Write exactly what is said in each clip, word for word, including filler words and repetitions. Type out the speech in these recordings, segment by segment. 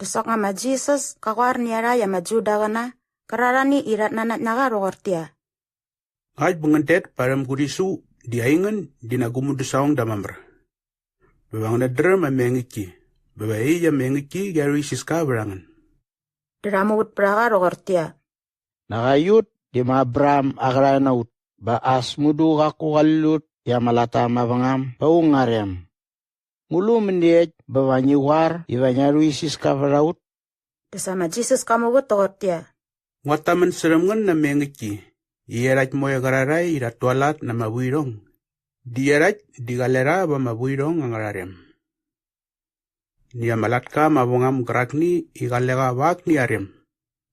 Dä soknga ma Jisas ka qoar nä iarhakt ama Judaqäna qärarhani i rhat nanakt na qa rhoqortäqyia, “Ngakt bä ngän det parhäm gu rhisu di aingän di na gu mudäsaqongda mamär. Bä va ngänät dräm ama engäktki bä va iaqyäkt ama engäktki qia rhuisiska vät a ngän.” Dä rha muvät pät a qa rhoqortäqyia, “Nak aiut di ma Abraham aa qärhae na ut bä as mudu qaku qali lut i ama latta mavängam ba aung nga rem. Ngu lu mäniekt bä va ngi qoar iva ngia rhuisiska vät a ut?” Dä sa ma Jisas ka muvät toqortäqyia, “Nguat tamän särhäm ngän na ama engäktki i iarhakt moe qärarhae i rhat tualat na ama vuirhong di iarhakt di qale rha va ama vuirhong angärha rem. Näkt ama latka mavängam gärakni i qale qa va akni aa rem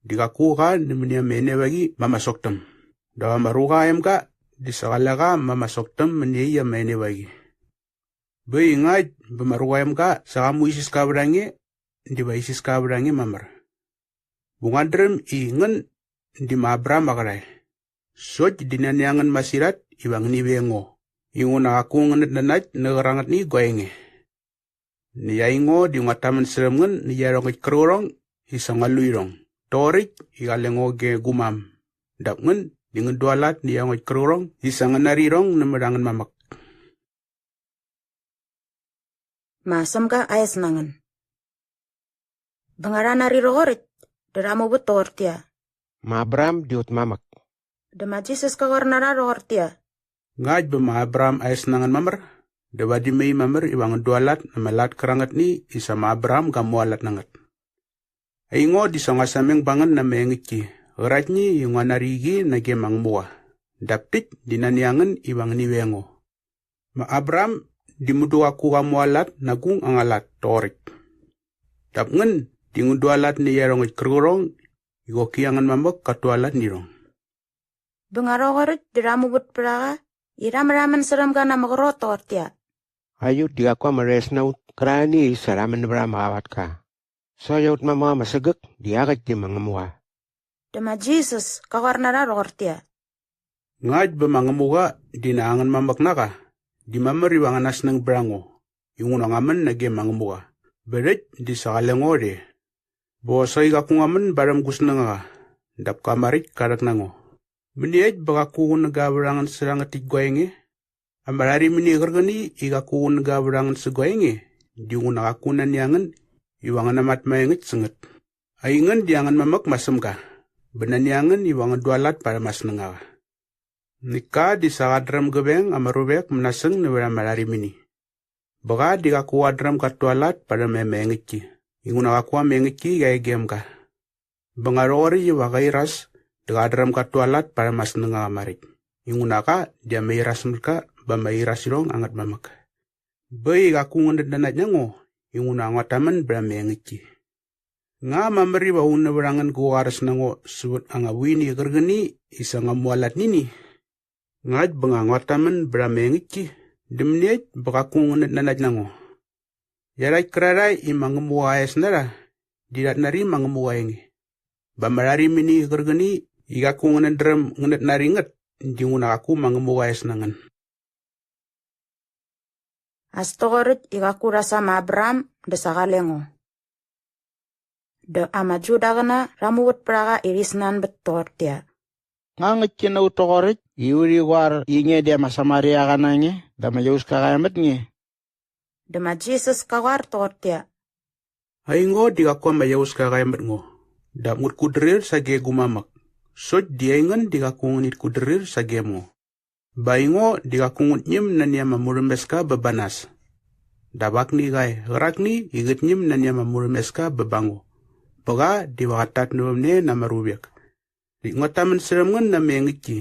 di qaku qa nämäni ama enevaqi ma ama sok täm dap ama ruqa aa emga di sa qale qa ma ama sok täm mäni iaqyäkt ama enevaqi. Bä äkt i ngakt bä ma ruqa aa emga sa qa muisiska vät a nge diva isiska vät a nge mamär. Bä nguat dräm i ngän di ma Abraham aa qärhae. Sokt di nani a ngän masirhat iva ngäni veng ngo inguna qaku ngänät nanakt nä qärangätni gua enge. Näkt aingo di nguat tamän särhäm ngän nä iarhongäkt kärqärhong i sa ngua lu irhong doqoräkt i qale ngo ge gu mam dap ngän di ngän dualat nä iarhongäkt kärqärhong i sa ngän nari irhong nämät angän mamäk.” Ma Sämga aa es na ngän. Bä nga rha nari rhoqoräkt dä rha muvät toqortäqyia, “Ma Abraham di ut mamäk.” Dä ma Jisas ka qoar na rha rhoqortäqyia, “Ngakt bä ma Abraham aa es na ngän mamär dä vadi mai mamär iva ngän dualat na ama lat kärangätni i sa ma Abraham ga mualat na ngät. Aingo di sa ngua sameng ba ngän na ama engäktki qäraktni i ngua nari qi nage ma Ngämuqa dap täkt di nani a ngän iva ngäni veng ngo. Ma Abraham di mudu qaku qa mualat na agung anga lat toqoräkt. Dap ngän di ngän dualat nä iarhongäkt kärqärhong i qoki angän mamäk kat tualat nä irhong.” Bä nga rhoqoräkt dä rha muvät pät a qa i rha märhamän särhäm ga na ama qrot toqortäqyia, “Aiut di qaku ama rhoes na ut kärarhani i sa rha män nävät ama qavatka. Sokt aut mamäk ama sägäk di iaqäkt di ma Ngämuqa.” Dä ma Jisas ka qoar na rha rhoqortäqyia, “Ngakt bä ma Ngämuqa di na angän mamäk na qa di mamär iva angäna snäng bät a ngo inguna ngua män nage ma Ngämuqa bä rhäkt di sa qale ngo rhe. Bä qosaqi qaku ngua män barhäm gu snängaqa dap ka maräkt ka rhäk na ngo. Mäniekt bä qaku qunäga vät a ngän särhangät täkt gua enge? Ama rharimini qärqäni i qaku qunäga vät a ngän sä gua enge dinguna qaku nani a ngän iva ngän namatmaengäkt sä ngät. Aingän di angän mamäk ma Sämga bä nani a ngän iva ngän dualat parhäm aa snängaqa. Näkt ka di sa qat dräm gä veng ama ruvek mänasäng nävät ama rharimini. Bä qa di qaku qat dräm gat tualat parhäm ama engäktki inguna qaku ama engäktki qia e gem ga. Bä nga rhoqoräkt iva qa iras dä qat dräm gat tualat parhäm aa snängaqa maräkt inguna qa di ama irasmätka bä ama irasirhong angät mamäk. Bä äkt i qaku ngänät nanakt na ngo inguna nguat tamän bät ama engäktki. Nga mamär iva un nävät angän gäqaräs na ngo sävät anga vuini qärqäni i sa ngua mualat nä ini? Ngakt bä nga nguat tamän bät ama engäktki dä mäniekt bä qaku ngänät nanakt na ngo? Iarhakt kärarhae i ma Ngämuqa aa es na rha di rhat nari ma Ngämuqa aa enge. Bä ama rharimini qärqäni i qaku ngänät dräm ngänät nari ngät dinguna qaku ma Ngämuqa aa es na ngän.” As toqoräkt i qaku rha sa ma Abraham dä sa qale ngo. Dä ama Judaqäna rha muvät pät a qa i rhi snanbät toqortäqyia, “Nga ngäktki na ut toqoräkt i urhi qoar i nge di ama Samariaqäna nge dä ama iauska qa e mät nge?” Dä ma Jisas ka qoar toqortäqyia, “Aingo di qaku ama iauska qa e mät ngo dap ngut kutdrir sage gu mamäk. Sokt di aingän di qaku ngänit kutdrir sagem ngo. Bä aingo di qaku ngut ñäm nani ama murhämeska bä ba nas. Dap akni qa e qärakni i qät ñäm nani ama murhämeska bä ba ngo bä qa diva qat tatnävämne na ama ruvek. Näkt nguat tamän särhäm ngän na ama engäktki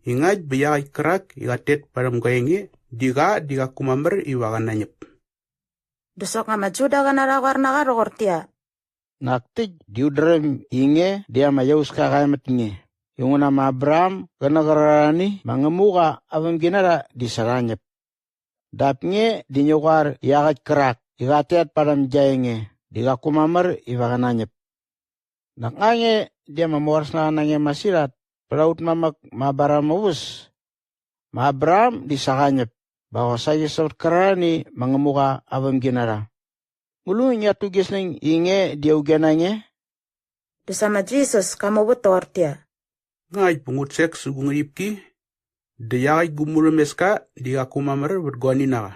i ngakt bä iaqäkt kärak i qat tet parhäm gua enge di qa di qaku mamär iva qä nañäp.” Dä soknga ama Judaqäna rha qoar na qa rhoqortäqyia, “Nak täkt di ut dräm i nge di ama iauska qa e mät nge inguna ma Abraham gä nä qärarhani ma Ngämuqa aa vämginarha di sa rha ñäp. Dap nge di ngi qoar i iaqäkt kärak i qat tet parhäm gia enge di qaku mamär iva qä nañäp. Nak nga nge di ama morhäsnaqa na nge masirhat pät aut mamäk ma Abraham aa uväs? Ma Abraham di sa qa ñäp bä qosaqi sävät kärarhani ma Ngämuqa aa vämginarha.” ngu lu i ngiat tu gi snäng i nge di auge na nge?” Dä sa ma Jisas ka muvät toqortäqyia, “Ngakt bä ngut sek sä gu ngärhipki dä iaqäkt gu murhämeska di qaku mamär vät guani na qa.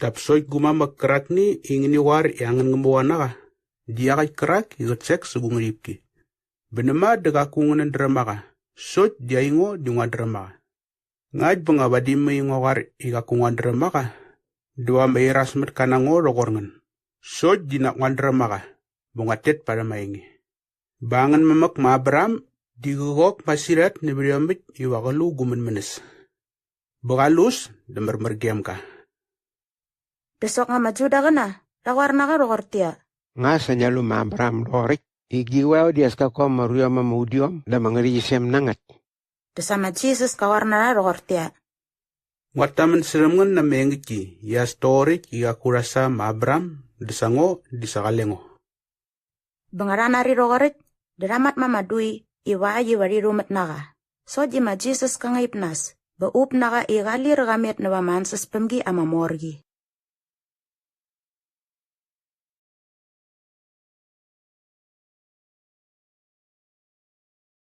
Dap sokt gu mamäk kärakni i ngäni qoar i angän Ngämuqa na qa di iaqäkt kärak i qät sek sä gu ngärhipki. Bä näma dä qaku ngänät dräm a qa sokt di aingo di nguat dräm a qa. Ngakt bä nga vadi mai ngua qoar i qaku nguat dräm a qa dä va ama irasmätka na ngo rhoqor ngän sokt di nak nguat dräm a qa bä nguat tet parhäm aa enge. Bä angän mamäk ma Abraham di qä qok masirhat nävät iomäkt iva qä lu gu mänmänäs. Bä qa lus dä märmär gem ga.” Dä soknga ama Judaqäna rha qoar na qa rhoqortäqyia, “Nga sa ngia lu ma Abraham doqoräkt i gi qoeo di as kaku ama ruiom ama udiom dä ama ngärhäqyisem na ngät?” Dä sa ma Jisas ka qoar na rha rhoqortäqyia, “Nguat tamän särhäm ngän na ama engäktki i as toqoräkt i qaku rha sa ma Abraham dä sa ngo di sa qale ngo.” Bä nga rha nari rhoqoräkt dä rha matmät ama dui ivakt iva rhi rhumät na qa sokt i ma Jisas ka ngaip nas bä up na qa i qali rä qa met näva ama ansäspämgi ama mor qi.